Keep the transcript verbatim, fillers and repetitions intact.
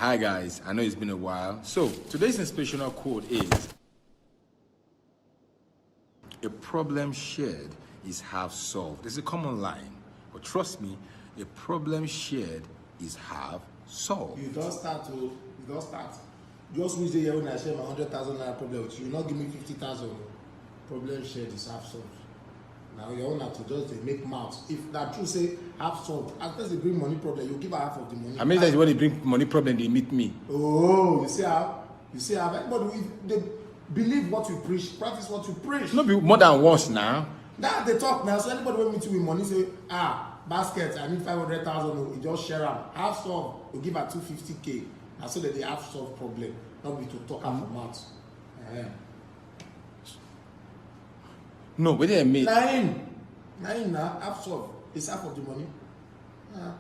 Hi guys, I know it's been a while. So today's inspirational quote is, "A problem shared is half solved." It's a common line, but trust me, a problem shared is half solved. You don start o, you don start. Just wish the year when I share my hundred thousand naira problem with you, you no give me fifty thousand. Problem shared is half solved. Now your own na to just dey make mouth. If na true say half solved, as person bring money problem, you give her half of the money. I mean, that's when they bring money problem, they meet me. Oh, you see how, you see how anybody wey dey believe what you preach, practice what you preach. No be more than once now. Now they talk now. So anybody wey meet you with money say, "Ah, basket, I need five hundred thousand." Oh, you just share am. Half solve, you give her two fifty k. Na so that they half solve problem. Not be to talk am for mouth. Eh. No, what do I mean? Na him, na him na half solve. It's half of the money. Ah,